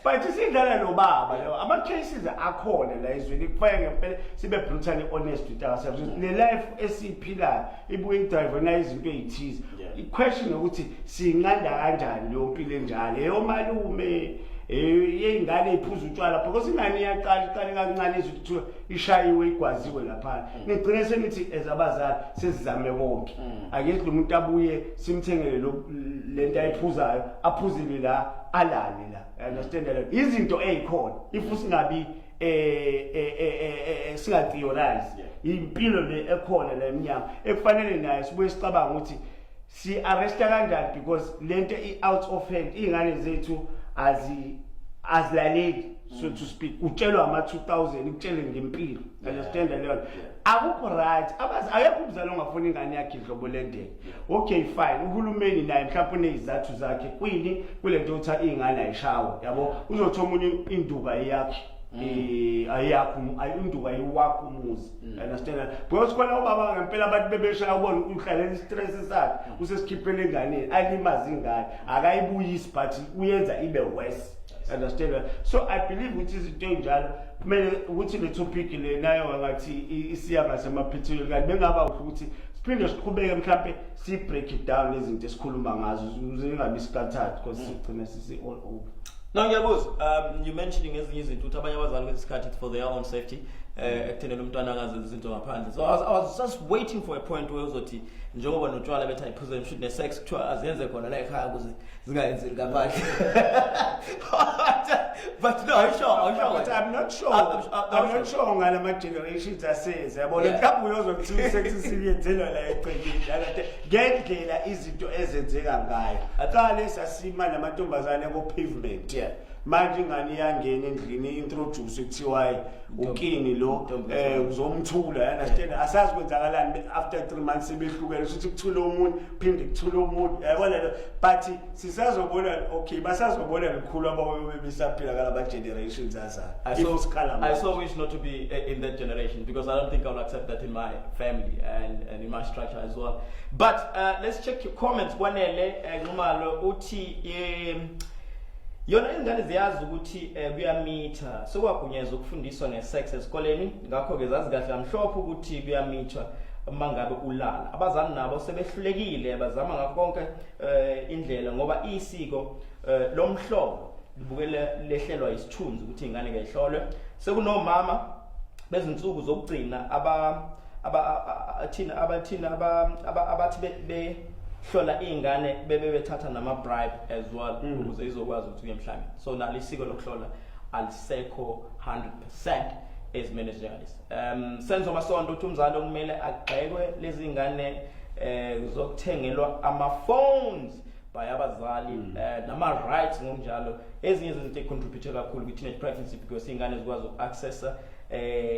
but isidlala lo baba lo. Ama cases akhona la ezweni. Kufanele ngempela sibe brutally honest with ourselves. Le life esiyiphilayo ibuye i-drive na izinto ezithize. I-question ukuthi sinqanda kanjani leyo mpilo enjalo, eyo malume, yey'ngane iphuza utshwala, because ingane iyaqala, iqale kancane, izwe kuthiwa ishayiwe, igwaziwe laphana, nigcine senithi as abazali sesizame konke, ake lo muntu abuye simthengele lento ayiphuzayo, aphuzile la, alale la, understand le izinto ey'khona. If singabi singa-theorize impilo le ekhona la eminyama, ekufanele nayo sibuye sicabanga ukuthi si-arresta kanjani, because lento i-out of hand. Iy'ngane zethu azilaleli, so to speak. Utshelwa ama-2000, ikutshele ngempilo, understand leyo. Akukho right. Abazi, akekho umzali ongafuni ingane yakhe idlobo lendele. Okay, fine, uhulumeni naye mhlawumbe uney'zathu zakhe kwini kule nto yokuthi iy'ngane ayishawe, yabo. Uzothi omunye induka eyakhe, ayakho induka ayiwakho umuzi, understand, because khona ubaba ngempela abantu bebeshaya, ubona uhlalela i-stress sakhe usesikhiphele enganeni, alimaze ingane, akayibuyisi, but uyenza ibe worse, understand. So I believe ukuthi izinto ey'njalo kumele ukuthi le topic le nayo ngathi isiya ngasemaphethelweni, kanti bengaba kuhle ukuthi siphinde siqhubeke, mhlampe si-break it down izinto esikhuluma ngazo, zingabi scattered, because sigcine sisi all over. No, ngiyakuzwa. You mentioning ezinye izinto ukuthi abanye abazali kwesikhathi it's for their own safety. Ekuthenela umntwana akaze izinto ngaphandle. So I was just waiting for a point where uzothi njengoba notshwala bethi ayiphuze, mshuthi ne-sex kuthiwa azenze khona la ekhaya ukuze zingayenzeli ngaphandle. But no, I'm sure, I'm sure. But I'm not sure. I'm I'm not sure ngalama generations aseze, yabona. Mhlawumbe uyozwa kuthiwa sex isiyenzelwa la egcekeni lana, ngendlela izinto ezenzeka ngayo. Aqale sasima namantombazane ko pavement. Manje ingane iyangena endlini, introduce, kuthiwa hayi, ukini lo. Ntombi. Uzomthula, you understand? Asazi kwenzakalani after 3 months sebehlukene, futhi kuthula omunye, phinde kuthula omunye, yabona lo. But sisazobona, okay, basazobona likhulu ababe besaphila kalaba generations azayo. I If so, isikhala I manje. so wish not to be in that generation because I don't think I'll accept that in my family and in my structure as well. But let's check your comments. Kwanele Nxumalo uthi yona izingane ziyazi ukuthi kuyamitha, sekwagunyezwa ukufundiswa ngesex esikoleni, ngakho-ke zazi kahle kamhlophe ukuthi kuyamithwa uma ngabe ulala. Abazali nabo sebehlulekile, bazama ngakho konke indlela ngoba isiko lomhlobo libukele lehlelwa isithunzi ukuthi ingane kayihlolwe. Sekunomama bezinsuku zokugcina aba thina abathina abathi behlola izingane bebe bethatha nama bribe as well ukuze izokwazi ukuthi uye emhlangeni. So nalo isiko lokuhlola alisekho 100% ezimene ezinjengalesi. Senzo Masonto uthi umzali okumele agxekwe lezi ngane zokuthengelwa ama phones by abazali nama rights ngokunjalo, ezinye izinto econtribute kakhulu kwi teenage pregnancy because ingane zikwazi uku-accessa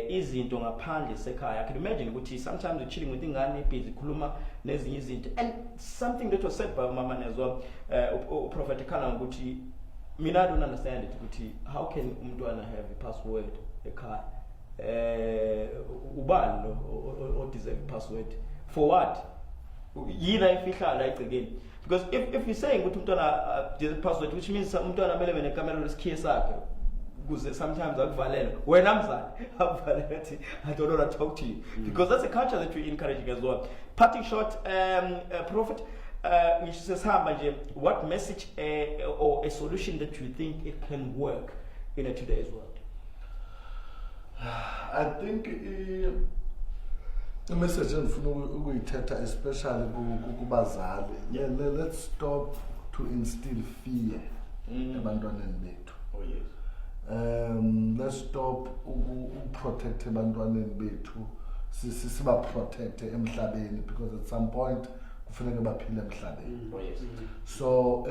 izinto ngaphandle sekhaya. I can imagine ukuthi sometimes you're chilling with ingane, busy ikhuluma nezinye izinto, and something that was said by umama as well, uProphet ekhala ngokuthi mina I don't understand it ukuthi how can umntwana have a password ekhaya? Ubani lo o deserve a password for what? Yini ayifihlayo la egcekeni? Because if you're saying ukuthi umntwana deserve password, which means umntwana kumele bene kamera lesikhiye sakhe ukuze sometimes akuvalele wena mzali, akuvalele athi, "I don't want to talk to you," because that's a culture that we're encouraging as well. Parting shot, Prophet, ngisho sesihamba nje, what message or a solution that you think it can work in a today's world? I think imessage engifuna ukuyithetha especially kubazali, let's stop to instill fear ebantwaneni bethu. Oh yes. Let's stop ukuprotect ebantwaneni bethu, siba protect emhlabeni because at some point kufuneka baphile emhlabeni. Oh yes. So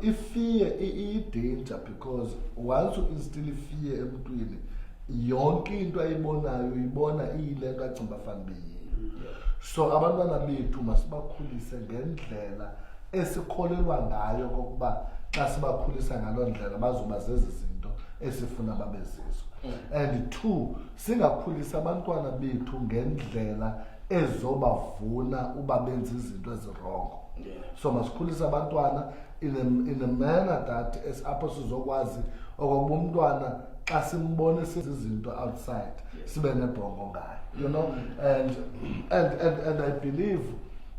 ifear i-danger because once you instill ifear emntwini, yonke into ayibonayo uyibona iyile nto acinga bafana beyiyo. So abantwana bethu masibakhulise ngendlela esikholelwa ngayo kokuba xa sibakhulisa ngaloo ndlela bazoba zezi zinto esifuna babe zizo. And two, singakhulisa abantwana bethu ngendlela ezobavuna uba benza izinto eziwrongo. So masikhulise abantwana in a manner that es apho sizokwazi okokuba umntwana xa simbone izinto outside sibe nebhongo ngayo. And I believe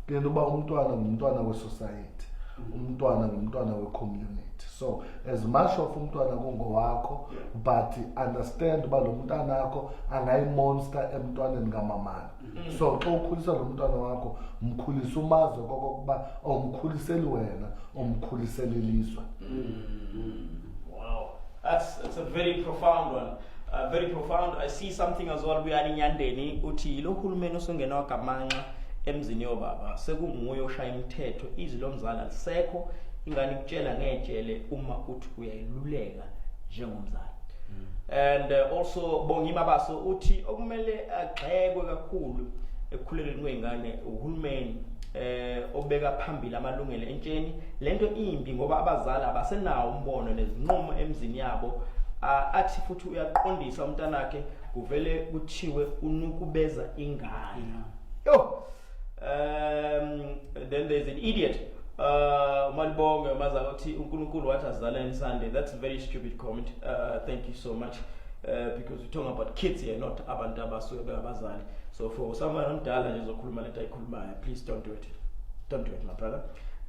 ke uba umntwana ngumntwana we-society, umntwana ngumntwana we-community. So as much of umntwana kungowakho, but understand uba lo mntwana akho angayi-monster emntwaneni kamamani. So xa ukhulisa lo mntwana wakho, mkhulise umazi okokuba awumkhuliseli wena, umkhuliseli ilizwe. Wow, that's a very profound one. Very profound. I see something as well kuyani Nyandeni uthi lo hulumeni osongena wagamanxa emzini yobaba, sekunguye oshaya imithetho, izwi lomzali alisekho, ingane ikutshela ngejele uma uthi uyayiluleka njengomzali. And also Bongi Mabaso uthi okumele agxekwe kakhulu ekukhulelweni kwezingane uhulumeni obeka phambili amalungelo entsheni. Lento imbi ngoba abazali abasenawo umbono nezinqumo emzini yabo. Athi futhi uyaqondisa umntanakhe, kuvele kuthiwe unukubeza ingane. Yo, then there's an idiot, Malibonge Maza, uthi uNkulunkulu wathi azaleni Sunday. That's a very stupid comment. Thank you so much, because we're talking about kids here, not abantu abasuke bengabazali. So for someone omdala nje ozokhuluma lento ayikhulumayo, please don't do it, don't do it, my brother.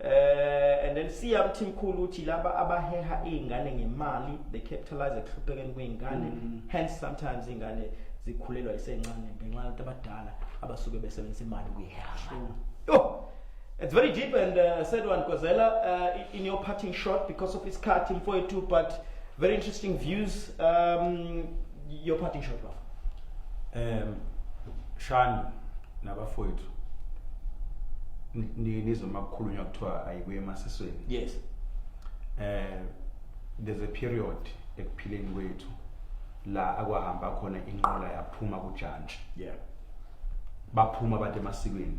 And then siya Mthimkhulu uthi laba abaheha izingane ngemali, they capitalize ekuhluphekeni kwezingane, hence sometimes izingane zikhulelwa isencane ngenxa yabantu abadala abasuke besebenzisa imali ukuyiheha. Oh, it's very deep and sad one, Kozela. In your parting shot, because of isikhathi mfowethu, but very interesting views. Your parting shot, bafo. Shani nabafowethu, nizoma kukhulunywa kuthiwa ayikuye emasisweni. There's a period ekuphileni kwethu la akwahamba khona inqola yaphuma kujantshi. Baphuma abantu emasikweni.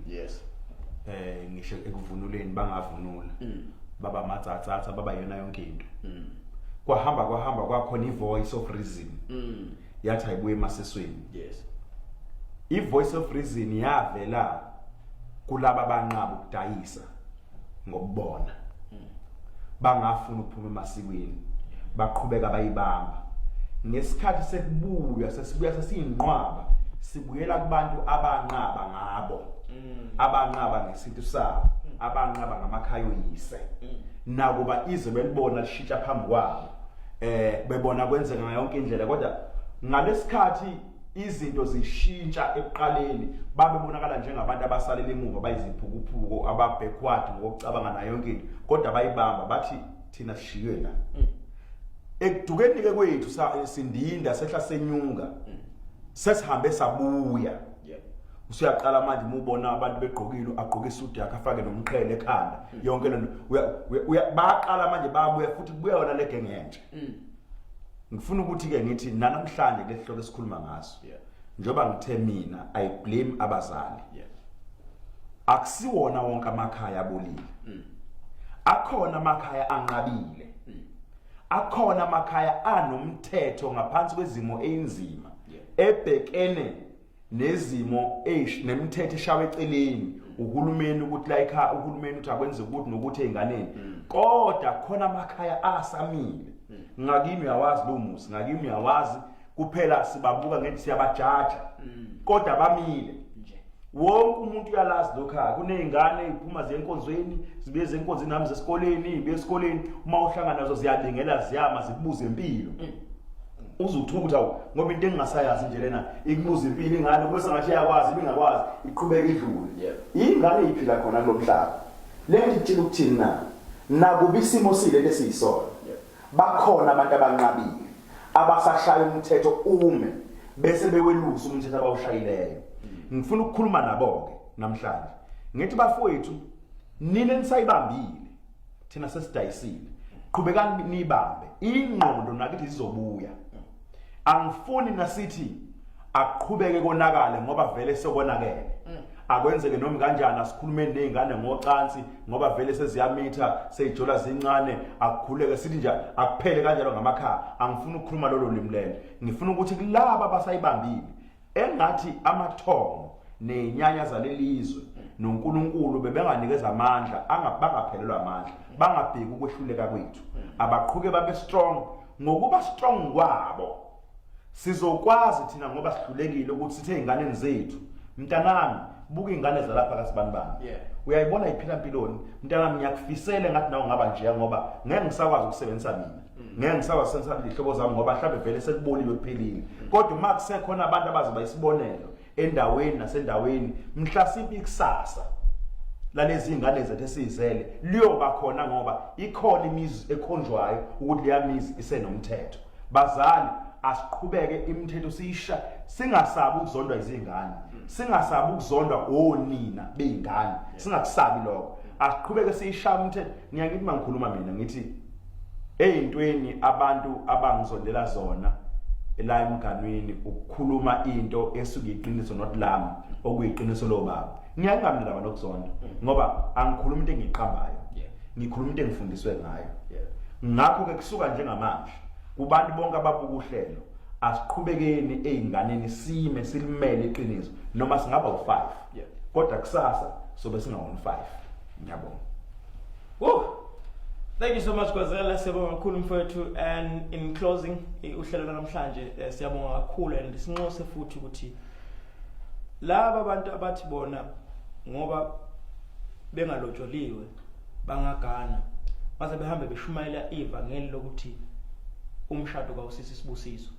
Ngisho ekuvunuleni bangavunula. Baba matsatsatsa, baba yona yonke into. Kwahamba kwahamba kwakhona i-voice of reason. Yathi ayibuye emasisweni. I-voice of reason yavela kulaba abanqaba ukudayisa ngokubona. Bangafuna ukuphuma emasikweni. Baqhubeka bayibamba. Ngesikhathi sekubuya, sesibuya sesiyinqwaba, sibuyela kubantu abanqaba ngabo. Abanqaba ngesintu sabo, abanqaba ngamakhaya oyise. Nakuba izwe belibona lishintsha phambi kwabo. Bebona kwenzeka ngayo yonke indlela, kodwa ngalesikhathi izinto zishintsha ekuqaleni babebonakala njengabantu abasalela emuva, bayiziphukuphuko, aba backward ngokucabanga nayo yonke into, kodwa bayibamba bathi thina sishiywe la. Ekudukeni ke kwethu sindinda sehla senyuka, sesihambe sabuya. Usuyaqala manje uma ubona abantu begqokile, agqoke isudu yakhe, afake nomqhele ekhanda, yonke lento bayaqala manje bayabuya futhi, kubuya yona le genge entsha. Ngifuna ukuthi ke ngithi namhlanje lesihloko esikhuluma ngaso, njengoba ngithe mina I blame abazali. Akusiwona wonke amakhaya abolile. Akhona amakhaya anqabile, akhona amakhaya anomthetho ngaphansi kwezimo einzima ebhekene nezimo nemithetho eshawe eceleni uhulumeni, ukuthi la ekhaya uhulumeni uthi akwenze ukuthi nokuthi einganeni, kodwa khona amakhaya asamile. Ngakimi uyawazi lo muzi, ngakimi uyawazi, kuphela sibabuka ngethi siyabajaja, kodwa bamile. Wonke umuntu uyalazi lokhaya kuney'ngane ey'phuma ziye enkonzweni, zibuye ezenkonzweni, nami zesikoleni, zibuye esikoleni. Uma uhlangana nazo ziyalingela, ziyama zikubuza impilo, uzuthuka ukuthi awu, ngoba into engingasayazi nje lena, ikubuza impilo ingane kube sengathi iyakwazi, ibingakwazi, iqhubeka idlule. Ingane iphila khona kulo mhlaba. Le nto ikutshela ukuthini na? Nakuba isimo silento esiyisona, bakhona abantu abanqabile abasashaya umthetho ume bese bewelusa umthetho abawushayileyo. Ngifuna ukukhuluma nabo-ke namhlanje, ngithi bafowethu, nina nisayibambile, thina sesidayisile, qhubekani niyibambe ingqondo nakithi izobuya. Angifuni nasithi aqhubeke konakale ngoba vele sekonakele, akwenzeke noma kanjani. Asikhulumeni nezingane ngocansi ngoba vele seziyamitha, seyijola zincane, akukhuleke sithi nje akuphele kanjalo ngamakhaya. Angifuni ukukhuluma lolo limi lelo. Ngifuna ukuthi kulaba abasayibambile, engathi amathongo nezinyanya zalelizwe noNkulunkulu bebenganikeza amandla, bangaphelelwa amandla, bangabheki ukwehluleka kwethu, abaqhuke babe strong. Ngokuba strong kwabo sizokwazi thina, ngoba sihlulekile, ukuthi sithe ey'nganeni zethu, mntanami, buka iy'ngane zalapha kasibani bani, uyayibona iphila mpiloni, mntanami, ngiyakufisela ngathi nawe ungaba njeya, ngoba ngeke ngisakwazi ukusebenzisa mina, ngeke ngisakwazi ukusebenzisa iy'hlobo zami, ngoba mhlawumbe vele sekubolile, kuphelile. Kodwa uma kusekhona abantu abazoba isibonelo endaweni nasendaweni, mhlasimpe ikusasa lalezi ingane zethu esizele liyoba khona, ngoba ikhona imizi ekhonjwayo ukuthi leya mizi isenomthetho. Bazali, asiqhubeke imithetho siyisha, singasabi ukuzondwa izingane, singasabi ukuzondwa onina beingane, singakusabi lokho, asiqhubeke siyishaya umthetho. Ngiyakithi mangikhuluma mina ngithi eyintweni abantu abangizondela zona la emganwini ukukhuluma into esuke iqiniso, not lami okuyiqiniso lo baba. Ngiyangabi ndaba nokuzonda ngoba angikhuluma into engiyiqambayo, ngikhuluma into engifundiswe ngayo. Ngakho ke kusuka njengamanje, kubantu bonke ababuka uhlelo, asiqhubekeni ey'nganeni, sime silimele iqiniso noma singaba u-5, kodwa kusasa sobe singawon 5. Ngiyabonga. Woo! Thank you so much, Gwazela. Siyabonga kakhulu mfowethu, and in closing uhlelo namhlanje, siyabonga kakhulu and sinxose futhi ukuthi laba abantu abathi bona ngoba bengalotsholiwe Bangagana baze behambe beshumayela ivangeli lokuthi umshado kawusisi isibusiso,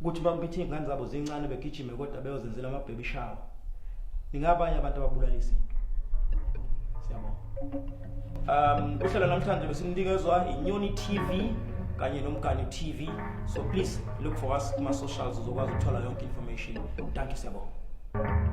ukuthi bampithe iy'ngane zabo zincane, begijime kodwa beyozenzela ama-baby shower. Ningabanye abantu ababulala izinto. Siyabonga. Uhlelo namhlanje besinikezwa iNyoni TV kanye noMgani TV, so please look for us kuma-socials, uzokwazi ukuthola yonke information. Thank you, siyabonga.